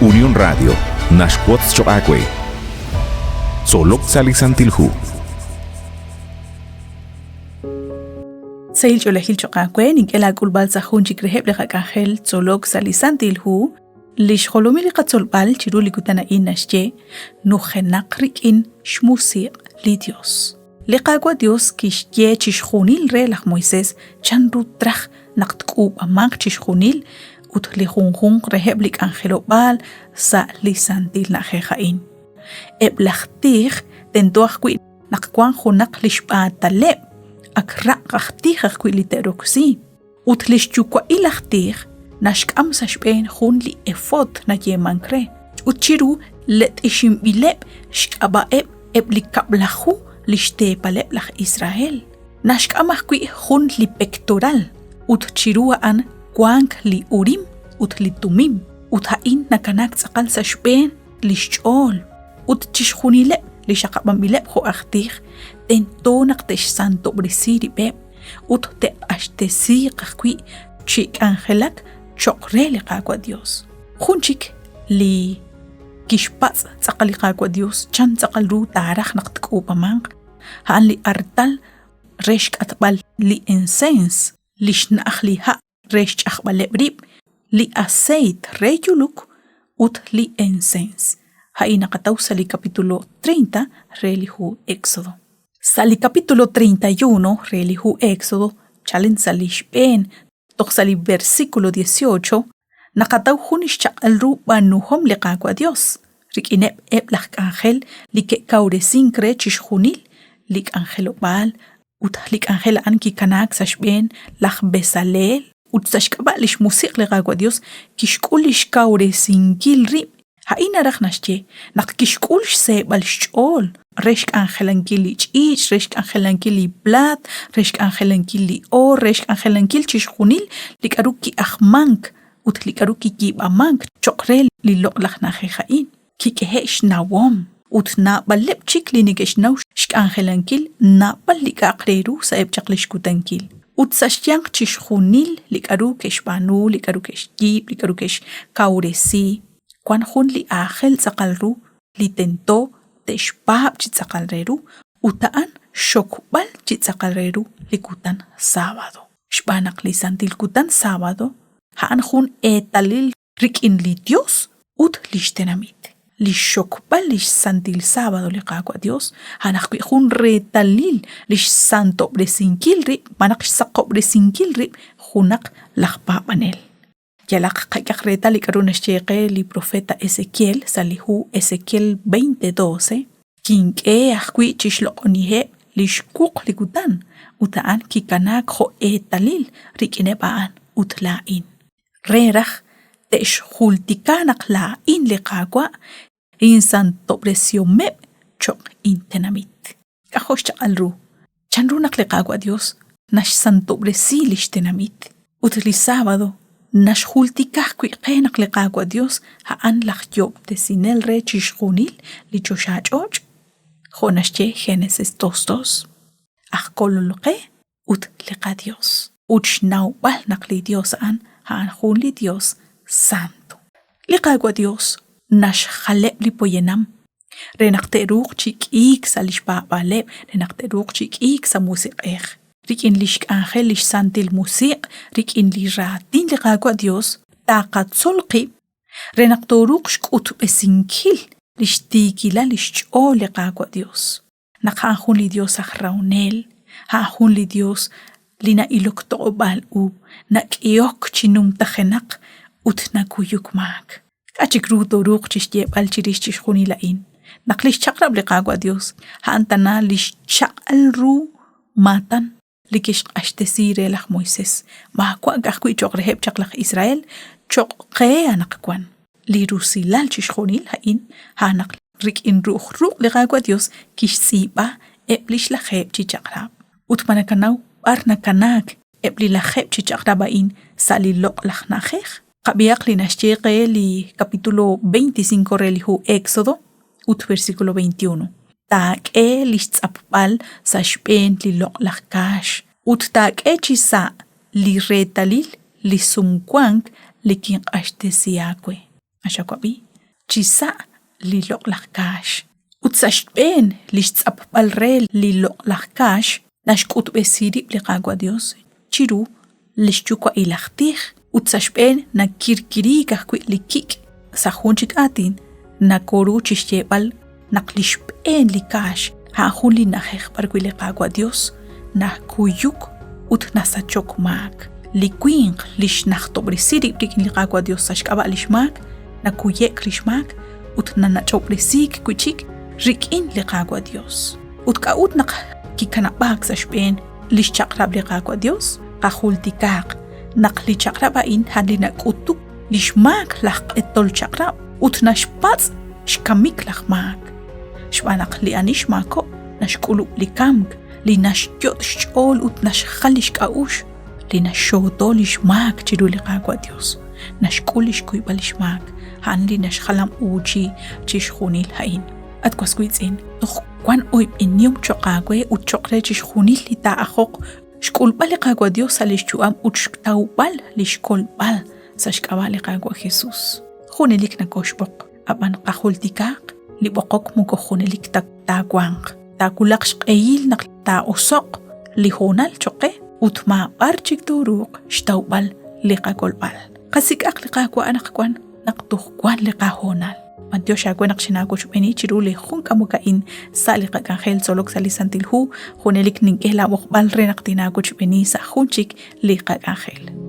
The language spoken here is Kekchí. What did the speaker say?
Unión Radio naxwotz choq' aawe. Tzolok sa' li Santil Hu. Sahil ch'oolejil choq' aawe nink'e laak'ulb'al sa' jun chik reheb' li qak'anjel tzolok sa' li Santil Hu. Li xjolomil li qatzolb'al chiru li kutan a'in naxye nujenaq rik'in xmusiq' li Dios. Li Qaawa' Dios kixye chixjunil re laj Moisés chanru traj naq tk'uub'amanq chixjunil ut li junjunq reheb' li k'anjelob'aal sa' li santil na'ajej a'in. Eb' laj tij tento ajwi' naq wank junaq li xb'aataleb', ak raq' aj tij ajwi' li te'roksi. Ut li xyuwa'il aj tij naxk'am sa' xb'een jun li efod nayeemank re, ut chiru let'ixinb'ileb' xk'ab'a'eb' eb' li kab'laju li xteepaleb' laj Israel. Naxk'am ajwi' jun li pectoral, ut chiru a'an wank li Urim ut li Tumim, ut a'in nakanaak tz'aqal sa' xb'een li xch'ool. Ut chixjunileb' li xaqab'anb'ileb' jo' aj tij tento naq te'xsantob'resi rib'eb' ut te'q'axtesiiq ajwi' chi k'anjelak cho'q re li Qaawa' Dios. Jun chik li kixpatz' tz'aqal li Qaawa' Dios chan tz'aqal ru taaraj naq tk'uub'amanq, a'an li artal re xk'atb'al li ensens, li xna'aj li ha' re xch'ajb'aleb' rib', li aseeyt re yuluk ut li ensens. A'in naqataw sa' li capítulo 30 re li hu Éxodo. Sa' li capítulo 31 re li hu Éxodo, chalen sa' li xb'een toj sa' li versículo 18, naqataw jun xchaq'al ru b'aanuhom li Qaawa' Dios rik'ineb' eb' laj k'anjel li ke'kawresink re chixjunil li k'anjelob'aal ut li k'anjel a'an kikanaak sa' xb'een laj Besaleel ut sa' xk'ab'a' li xmusiq' li Qaawa' Dios kixk'ul li xkawresinkil rib'. A'in naraj naxye naq kixk'ul xseeb'al xch'ool re xk'anjelankil li ch'iich', re xk'anjelankil li plaat, re xk'anjelankil li oor, re xk'anjelankil chixjunil li k'aru ki'ajmank ut li k'aru kiyiib'amank cho'q re li loq'laj na'ajej a'in. Kik'ehe'k xnawom ut naab'aleb' chik li neke'xnaw xk'anjelankil naab'al li k'a'aq re ru sa'eb' chaq li xkutankil. Ut sa' xyanq chixjunil li k'aru ke'xb'aanu, li k'aru ke'xyiib', li k'aru ke'xkawresi, wank jun li aajel tz'aqal ru li tento te'xpaab' chi tz'aqal re ru ut a'an xxokb'al chi tz'aqal re ru li kutan sábado. Xb'aan naq li santil kutan sábado a'an jun eetalil rik'in li Dios ut lix tenamit. Li xxokb'al lix santil sábado li Qaawa' Dios, a'an ajwi' jun reetalil lix santob'resinkil rib' malaj xsaqob'resinkil rib' junaq laj paab'anel. Yalaq qak'ehaq reetal li k'a'ru naxye qe li profeta Ezekiel sa' li hu Ezekiel 20:12, Kink'e ajwi' chixloq'oniheb' li xwuq li kutan, ut a'an kikanaak jo' eetalil rik'ineb' a'an ut laa'in. Re raj te'xjultika naq laa'in li Qaawa' insantob'resihomeb' cho'q intenamit. K'ajo' xchaq'al ru! Chanru naq li Qaawa' Yos naxsantob'resi li xtenamit? Ut li sábado naxjultika ajwi' qe naq li Qaawa' Yos a'an laj Yoob'tesinel re chixjunil li choxach'och', jo' naxye Génesis 2:2. Aj Kolol qe ut li qaDios. Ut xnawb'al naq li Dios a'an, a'an jun li Dios santo. Li Qaawa' Dios naxjaleb' li poyanam re naq te'ruuq chi k'iik sa' lix paab'aaleb', re naq te'ruuq chi k'iik sa' musiq'ej. Rik'in lix k'anjel lix Santil Musiq', rik'in li raatin li Qaawa' Dios, taqatzol qib' re naq tooruuq xk'utb'esinkil lix tiikilal lix ch'ool li Qaawa' Dios. Naq a'an jun li Dios aj rahonel, a'an jun li Dios li na'ilok toq'ob'aal u, nak'ehok chi numtajenaq ut nakuyuk maak. K'a' chik ru tooruuq chixyeeb'al chirix chixjunil a'in? Naq lix chaq'rab' li Qaawa' Dios a'an tana lix chaq'al ru maatan li kixq'axtesi re laj Moisés, maawa' ka'ajwi' cho'q reheb' chaq laj Israel, cho'q qe anaqwan. Li rusilal chixjunil a'in, a'an naq rik'in ru'uj ruq' li Qaawa' Yos kixtz'iib'a eb' li xlajeeb' chi chaq'rab'. Ut ma nakanaw b'ar nakanaak eb' li lajeeb' chi chaq'rab' a'in sa' li loq'laj na'ajej? Qab'ihaq li naxye qe li capítulo 25 re li hu Éxodo ut versículo 21. Taak'e li xtz'apb'al sa' xb'een li loq'laj kaax ut taak'e chi sa' li reetalil li sumwank li kinq'axtesi aawe. Ma xawab'i? Chisa' li Loq'laj Kaax. Ut sa' xb'een li xtz'apb'al re li Loq'laj Kaax naxk'utb'esi rib' li Qaawa' Yos chiru li xyuwa'il aj tij, ut sa' xb'een nakirkiriik ajwi' li kik'. Sa' jun chik aatin, nakoru chi xyeeb'al naq li xb'een li kaax a'an jun li na'ajej b'arwi' li Qaawa' Yos nakuyuk ut nasachok maak. Li winq li xnajtob'resi rib' rik'in li Qaawa' Yos sa' xk'ab'a' li xmaak, nakuye'k li xmaak ut nanach'ob'resiik wi' chik rik'in li Qaawa' Yos. Ut k'a'ut naq kikanab'aak sa' xb'een li xchaq'rab' li Qaawa' Yos? Qajultikaaq naq li chaq'rab' a'in a'an li nak'utuk li xmaak laj q'etol chaq'rab' ut naxpatz' xkamik laj maak. Xb'aan naq li ani xmaako' naxk'ulub' li kamk, li naxyot' xch'ool ut naxjal li xk'a'uxl, li naxxooto li xmaak chiru li Qaawa' Dios, naxk'ul li xkuyb'al li xmaak, a'an li naxjalam uuchi chixjunil a'in. At was wiitz'in, toj wan oyb'enihom cho'q aawe ut cho'q re chixjunil li taa'ajoq xk'ulb'al li Qaawa' Dios sa' lix yu'am ut xtawb'al lix kolb'al sa' xk'ab'a' li Qaawa' Jesus. Junelik nakoxb'oq, ab'an qajultikaaq li b'oqok moko junelik ta taawanq. Taawulaq xq'ehil naq taa'oso'q li hoonal cho'q qe ut maab'ar chik tooruuq xtawb'al li qakolb'al. Qasik'aq li Qaawa' anaqwan naq toj wan li qahoonal. B'antiox aawe naq xinaawochb'eeni chiru li jun k'amok a'in sa' li qak'anjel tzolok sa' li Santil Hu. Junelik nink'e laab'oqb'al re naq tinaawochb'eeni sa' jun chik li qak'anjel.